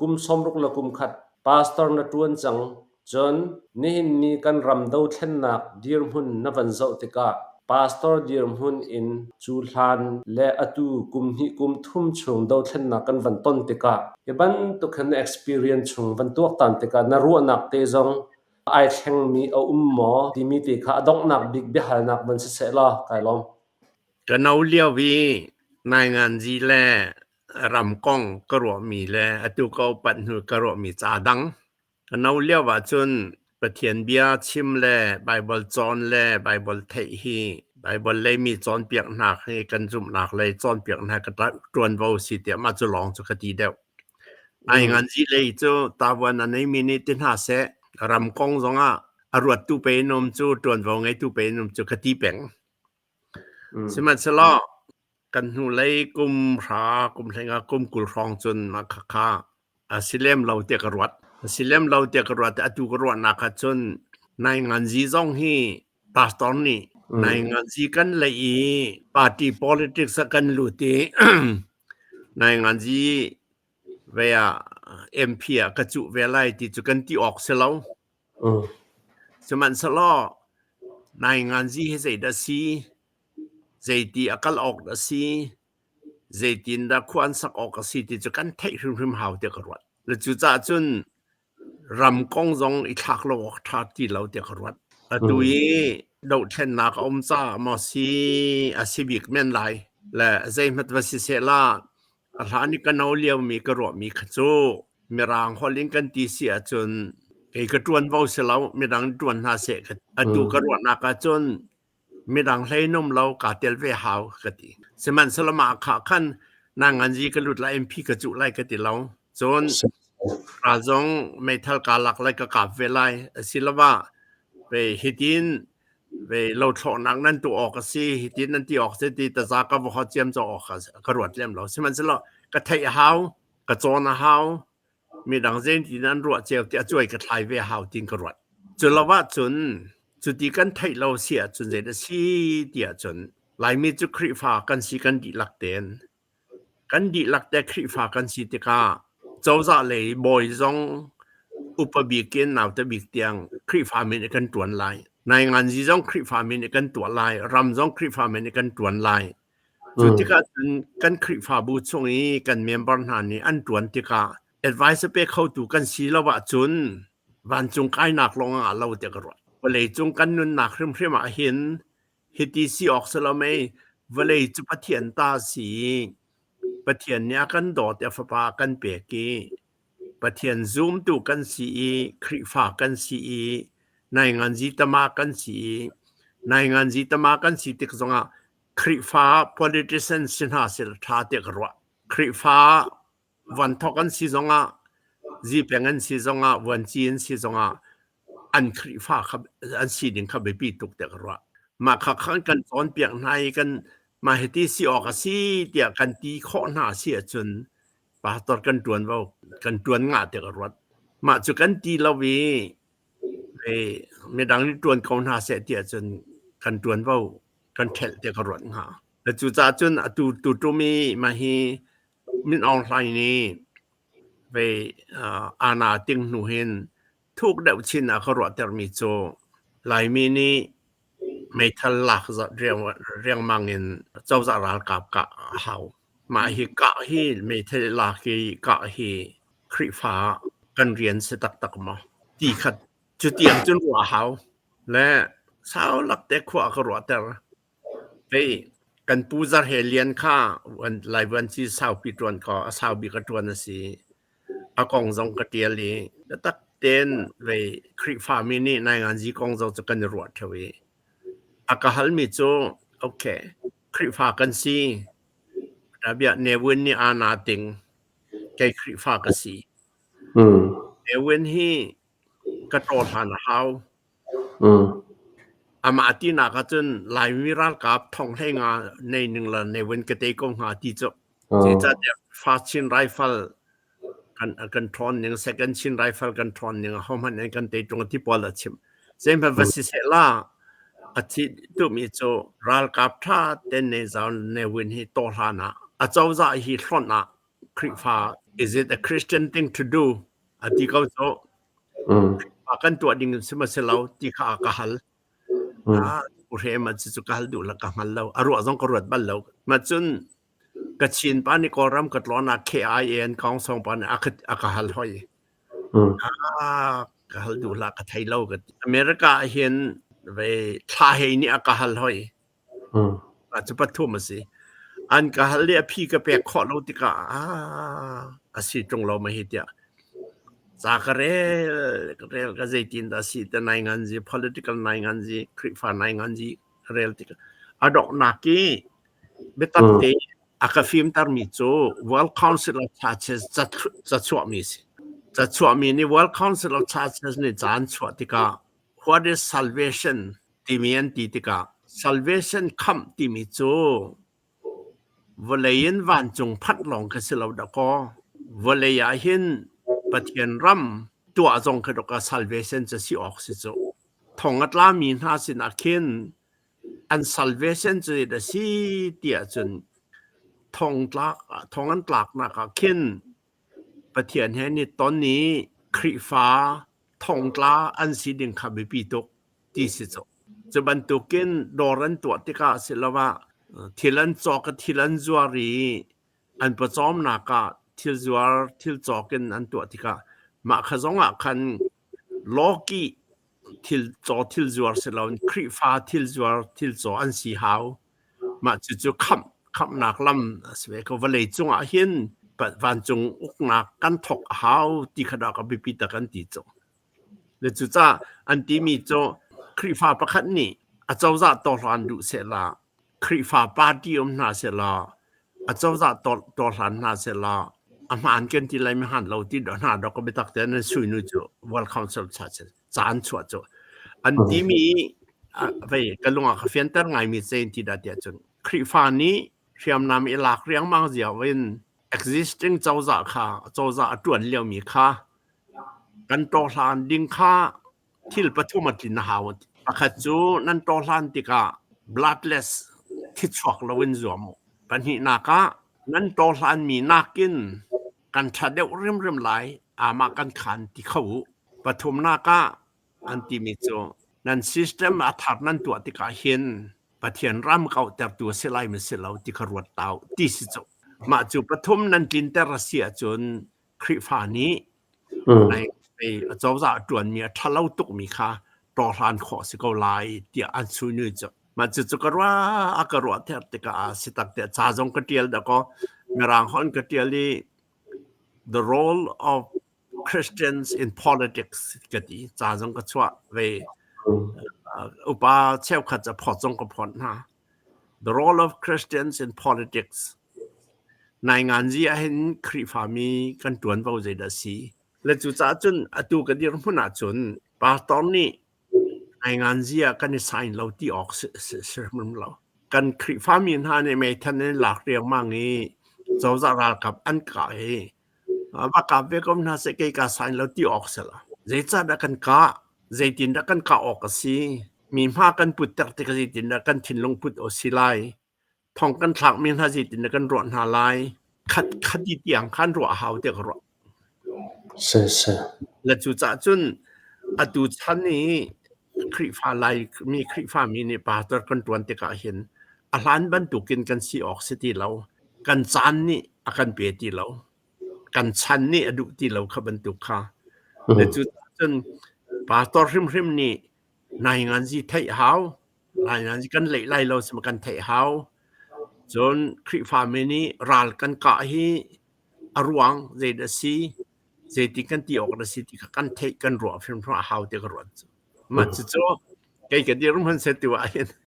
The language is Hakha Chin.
Kum 61 le kum khat pastor na ṭuan cang. Cun nihin ni kan ram dothlennak dirhmun na van zoh tikah pastor dirhmun in cu hlan le atu kum hnih kum thum chung dothlennak kan van ton tikah hi bantuk hin na experience chung van tuaktan tikah na ruahnak te zong ai thlengmi a um maw timi te kha a donghnak bik biahalnak van siseh law kai lawm. Ka no lio i nainganzi le ram kong ka ruahmi le atu ka upat hnu ka ruahmi ca dang. Ka no lio ahcun Pathian bia chim le Baibal cawn le Baibal theih hi Baibal leimi cawnpiaknak hi kan zumhnak lei cawnpiaknak ka ṭuanvo si tiah mah cu lawng cu ka ti deuh. Nainganzi lei cu tavuan a neimi nih ti hna seh, ram kong zongah a ruattu pe in um cu ṭuanvo ngeitu pe in um cu ka ti peng. Sihmanhsehlaw kan hnulei kum hra, kum hleinga, kum 20 hrawng cun mah khakha a si lem lo tiah ka ruat. A si lem lo tiah ka ruat. Atu ka ruahnak ah cun nainganzi zong hi pastor nih nainganzi kan lei i party politics ah kan lut i nainganzi ve ah MP ah ka cuh ve lai ti cu kan ti awk si lo. Sihmanhsehlaw nainganzi hi zeidah si? Zeiti a kal awk dah si? Zeitindah khua an sak awk a si ti cu kan theih hrimhrim hau tiah ka ruat. Le cucaah cun ram kong zong i thlak lo awk ṭha ti lo tiah ka ruat. Atu i dohthlennak a um caah maw si a si bik men lai. Le zeihmanh va si seh la, a hlan i ka no liomi ka ruahmi kha cu Mirang holh in kan ti si ahcun kei ka ṭuanvo si lo, midang ṭuan hna seh. Atu ka ruahnak ahcun midang hlei num lo kaa tel ve hau ka ti. Sihmanhsehlaw mah kha khan nanganzi ka lut lai MP ka cuh lai ka ti lo. Cun ral zong meithal kaa lak lai ka kap ve lai. Asiloah ve hitin ve lothlawhnak nan tuah awk a si, hitin nan ti awk si ti taza ka va hot ciam cawk awk ka ruat lem lo. Sihmanhsehlaw ka theih a hau, ka cawn a hau, midang zeitin an ruah cio ti a cuai ka thlai ve hau tin ka ruat. Cu lo ahcun cuti kan theih lo si ahcun zei a si ti ahcun Laimi cu Khrihfa kan si kan dihlak tein kan dihlak te Khrihfa kan si tikah cozah lei bawi zong upa bik in naute bik tiang Khrihfa min kan ṭuan lai. Nainganzi zong Khrihfa min kan tuah lai. Ram zong Khrihfa min kan ṭuan lai. Cu tikah cun kan Khrihfabu chung i kan member hna nih an ṭuan tikah advice a pe khotu kan si lo ahcun vancung kainak lawng ah lo tiah ka ruat. Vawleicung kan nunnak hrimhrim ah hin hiti si awk si lo mei vawlei cu Pathian ta si i Pathian nih a kan dawt i a fapa a kan pek i Pathian zumtu kan si i Khrihfa kan si i nainganzi tama kan si i nainganzi tama kan si tik zongah Khrihfa politician si hna seh ṭha tiah ka ruah. Khrihfa vuanthok an si zongah zipeng an si zongah vuanci an si zongah an Khrihfa kha an sining kha biapi tuk tiah ka ruah. Mah kha khan kan cawnpiak hna i kan mah hiti si awk a si tiah kan ti khawh hna si ahcun pastor kan ṭuanvo kan ṭuan ngah tiah ka ruat. Mah cu kan ti lo i midang nih ṭuan ko hna seh ti ahcun kan ṭuanvo kan ṭhelh tiah ka ruat hnga. Cucaah cun atu tuṭum i mah hi Min Aung Hlaing nih vei aana ting hnu hin thuk deuh chin a ka ruahtermi cu Laimi nih meithal lak riangmang in cozah ralkap kah a hau. Mah hi kah hi meithal lak i kah hi Khrihfa kan rian si taktak maw? Ti khat cutiang cun ruah a hau. Le sau lak te khua a ka ruahter. Pei kan pu Zarh He Lian kha Lai Vuanci saupi ṭuan kaw a sau bik a ṭuan a si. A kong zong ka ṭial i biatak tein vei Khrihfami nih nainganzi kong zong cu kan i ruah ṭheo i a ka halmi cu okay Khrihfa kan si. Bia Ne Win nih aa naa ting. Kei Khrihfa ka si. Ne Win hi ka ṭawl hlan a hau. Amah tinak ahcun Laimi ralkap thong 15 nei ning la ne vun ka tei ko hnga ti cu. Zeicahtiah First Chin Rifle kan kan ṭhawn ning, Second Chin Rifle kan ṭhawn ning ahohmanh in kan tei ṭung ti pawl a chim. Zeihmanh va si seh la a thi tumi cu ralkap ṭha ten ne zau ne win hi tawh hlan ah a cozah hi hlonh ah. Khrihfa is it a Christian thing to do a ti ko cu. Khrihfa kan tuah ding si ma si lo ti kha a ka hal. Ah, u ma cu ka hal duh la ka hngal lo. A ruah zong ka ruat bal lo. Ma cun Kachin pa nih Kawlram ka tlawn ah KIA an Kaung Sawng pa nih a ka hal hoi. Ah, ka hal duh hlah, ka thei lo ka ti. America ah hin ve thla hei nih a ka hal hoi. Ah, cu pathum a si. An ka hal i a phi ka pek khawh lo tikah ah, a si ṭung lo ma hi tiah. Ca ka rel, ka rel ka zeitin dah si te nainganzi, political nainganzi, Khrihfa nainganzi ka rel tikah a donghnak i biatak te a ka fimtermi cu World Council of Churches ca chuahmi si. Ca chuahmi nih World Council of Churches nih ca an chuah tikah what is salvation timi an ti tikah salvation khamh timi cu vawlei in vancung phanh lawng kha si lo dakaw vawlei ah hin Pathian ram tuah zong kha dawka salvation cu si awk si cu. Thong a tlami hna sinah khin An salvation cu zeidah a si tiah cun thong an tlaknak ah khin Pathian he an i ton i Khrihfa thongtla an si ding kha biapi tuk ti si cu. Cu bantukin dawr an tuah tikah asiloah thil an cawk i thil an zuar i an pawcawmnak ah thil zuar thil cawk in an tuah tikah mah kha zong ah khan lawkih thil caw thil zuar si loin Khrihfa thil zuar thil caw an si hau. Mah cucu khamhnak lam a si ve ko. Vawlei cungah hin vancung uknak kan thawk a hau ti kha dah ka biapi tak an ti cu. Le cucaah an timi cu Khrihfa pakhat nih a cozah tawhlan duh sehla, Khrihfa party um hna sehla, a cozah tawhlan hna sehla, a hmaan kan ti lai hmaan lo ti hna dok ka biatak te nan sui nu cu World Council cha ca an chuah cu an timi vei ka lung ah ka fianter ngaimi ce ti dah tiah cun Khrihfa nih hriamnam i lak riangmang zio in existing cozah kha cozah a ṭuan liomi kha kan tawhlan ding kha thil pathum a tlin a hau. Pakhat cu nan tawhlan tikah bloodless thichuak loin zuam u. Pahnihnak ah nan tawhlanmi nakin kan ṭha deuh rimrim lai amah kan khan ti kho u. Pathumnak ah an timi cu nan system a thar nan tuah tikah hin Pathian ram kauhtertu a si lai ma si lo ti kha ruat ta u ti si cu. Mah cu pathum nan tlinter a si ahcun Khrihfa nih acozah a ṭuanmi a ṭhalo tukmi kha ṭawhlan khawh a si ko lai tiah an sui cu. Mah cucu ka ruah a ka ruah ther tikah ah si tak tiah ca zong ka ṭial dakaw Mirang holh in ka ṭial i The Role of Christians in Politics ka ti. Ca zong ka chuah ve. Upa cheukhat ca phawt zong ka phawt hna. The Role of Christians in Politics. Nainganzi ahhin Khrihfami kan ṭuanvo zeidah a si? Le cucaah cun atu ka dirhmun ahcun pastor nih nainganzi ah kan i sign lo ti awk si hrim lo. Kan Khrihfami hna nih meithan in lak riangmang i cozah ralkap an kah i va kap ve ko hna seh kei kaa sign lo ti awk si lo. Zeicahdah kan kah? Zeitindah kan kah awk a si? Mi hma kan putter tikah zeitindah kan thinlung put awk si lai? Thong kan thlakmi hna zeitindah kan ruah hna lai? Khat khati tiang khan ruah a hau tiah ka ruah. Siseh. Le cucaah cun atu chan i Khrihfa Laimi Khrihfami nih pastor kan ṭuan tikah hin a hlan bantukin kan si awk si ti lo. Kan caan nih a kan pe ti lo. Kan chan nih a duh ti lo kha bantuk kha. Le cucaah cun pastor hrimhrim nih nainganzi theih hau. Nainganzi kan leih lai lo sima kan theih hau. Cun Khrihfami nih ral kan kah hi a ruang zeidah a si, zeiti kan ti awk a si ti kha kan theih kan ruah hrimhrim a hau ti ka ruat. Mah cucu kei ka dirhmun se tu ah hin.